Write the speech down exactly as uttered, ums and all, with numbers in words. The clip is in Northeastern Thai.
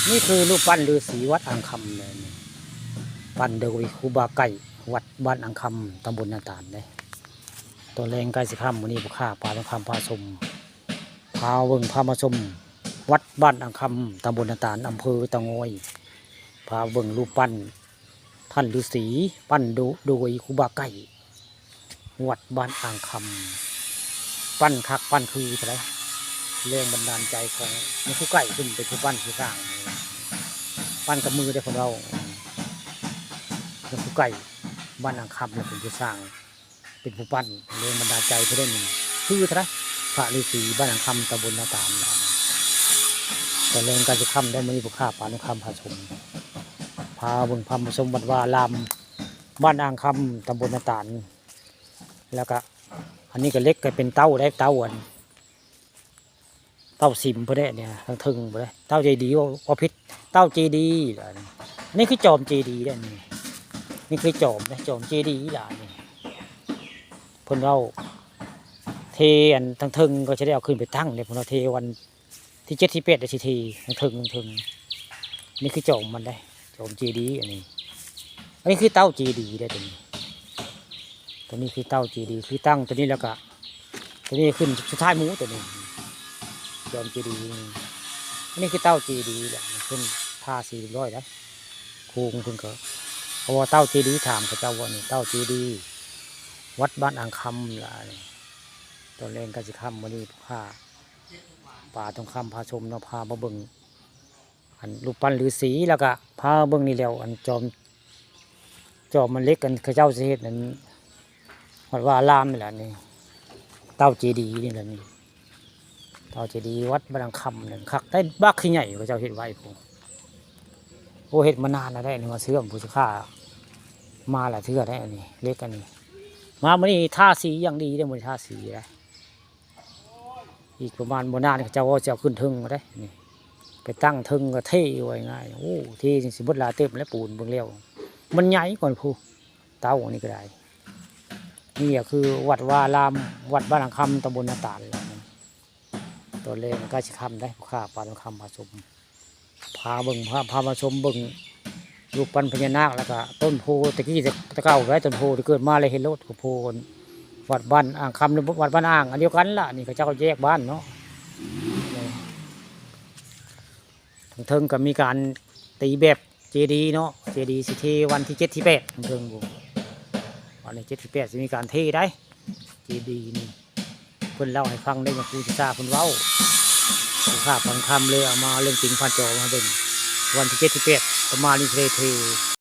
นี่คือรูปปั้นฤาษีวัดอ่างคำเลยนี่ ปั้นโดยครูบาไก่ วัดบ้านอ่างคำ ตำบลนาตาลเด้ ตอนแลงใกล้สิค่ำ มื้อนี้ผู้ข้าปาทองคำพาชม พาเบิ่งพามาชม วัดบ้านอ่างคำ ตำบลนาตาล อำเภอเต่างอย พาเบิ่งรูปปั้นท่านฤาษี ปั้นโด โดยครูบาไก่ วัดบ้านอ่างคำ ปั้นคักปั้นคือเท่าใด แรงบันดาลใจของหลวงปู่ไก่เพิ่นเป็นผู้ปั้นผู้สร้าง ปั้นกับมือเด้อเพิ่นเว้า หลวงปู่ไก่ บ้านอ่างคำเนี่ยเป็นผู้สร้าง เป็นผู้ปั้น แรงบันดาลใจเพิ่นได้นี่ คือเท่าใด พระฤาษีบ้านอ่างคำ ตำบลนาตาล ตอนแลงใกล้สิค่ำได้ มื้อนี้ผู้ข้าปาทองคำพาชม พาเบิ่งพามาชมวัดวาอาราม บ้านอ่างคำ ตำบลนาตาล แล้วก็ อันนี้ก็เหล็กก็เป็นเต้าได้ เต้าอัน เต้าสิมพุ้นเด้เนี่ย ทางเทิงพุ้นเด้ เต้าเจดีย์ ว่า ว่าผิด เต้าเจดีย์ล่ะ อันนี้คือจอมเจดีย์เด้นี่ นี่คือจอมนะ จอมเจดีย์ล่ะนี่ เพิ่นเว้า เทอันทางเทิงก็จะได้เอาขึ้นไปตั้งเด้ เพิ่นว่าเทวันที่เจ็ดที่แปดได้สิเท ทางเทิง ทางเทิง นี่คือจอมมันเด้ จอมเจดีย์อันนี้ อันนี้คือเต้าเจดีย์เด้ตัวนี้ ตัวนี้คือเต้าเจดีย์ คือตั้งตัวนี้แล้วก็ ตัวนี้ขึ้นสุดท้ายหมู่ตัวนี้ จอมเจดีย์ อันนี้คือเต้าเจดีย์แหละ ขึ้นทาสีเรียบร้อยแล้ว ครูเพิ่นก็ เพราะว่าเต้าเจดีย์ ถามเขาเจ้าว่านี่เต้าเจดีย์ วัดบ้านอ่างคำล่ะนี่ ตอนแลงใกล้สิค่ำ มื้อนี้พาปาทองคำพาชมเนาะ พามาเบิ่ง อันรูปปั้นฤาษี แล้วก็พาเบิ่งนี่แล้ว อันจอม จอมมันเหล็ก อันเขาเจ้าสิเฮ็ดนั้น วัดวาอารามนี่แหละนี่ เต้าเจดีย์นี่แหละนี่ เต้าเจดีย์วัดบ้านอ่างคำนี่ คักได้บักขี้ใหญ่เขาเจ้าเฮ็ดไว้พุ้น โอ้ เฮ็ดมานานแล้วได้นี่ มาเชื่อมผู้สิข้ามาหลายเทื่อได้อันนี้ เหล็กอันนี้ มามื้อนี้ทาสีอย่างดีเด้ มื้อนี้ทาสีได้ อีกประมาณบ่นานเขาเจ้าก็จะเอาขึ้นเทิงมาได้นี่ ไปตั้งเทิงก็เทไว้ง่าย โอ้ เทจังสิเบิดหลายเติบแล้ว ปูนเบิ่งแล้ว มันใหญ่ก่อนพุ้น เต้าอันนี้ก็ได้ นี่ก็คือวัดวาอาราม วัดบ้านอ่างคำ ตำบลนาตาลแล้วนี่ ตอนแลงใกล้สิค่ำได้ ผู้ข้าปาทองคำพาชม พาเบิ่ง พา พามาชมเบิ่ง รูปปั้นพญานาค แล้วก็ต้นโพธิ์ตะกี้แต่ แต่เก่าไว้ ต้นโพธิ์ที่เกิดมาเลยเห็นโลด โพธิ์วัดบ้านอ่างคำ หรือวัดบ้านอ่าง อันเดียวกันล่ะ นี่เขาเจ้าก็แยกบ้านเนาะ ทางเทิงก็มีการตีแบบเจดีย์เนาะ เจดีย์สิเทวันที่เจ็ดที่แปด ทางเทิงพุ้น วันที่เจ็ดที่แปดสิมีการเทได้ เจดีย์นี่ เพิ่นเล่าให้ฟังได้ อย่างครูสิทธาเพิ่นเว้า ผู้ข้าปาทองคำเลยเอามาเรื่องจริงผ่านจอมาเบิ่ง วันที่เจ็ดที่แปด ประมาณนี้เท เท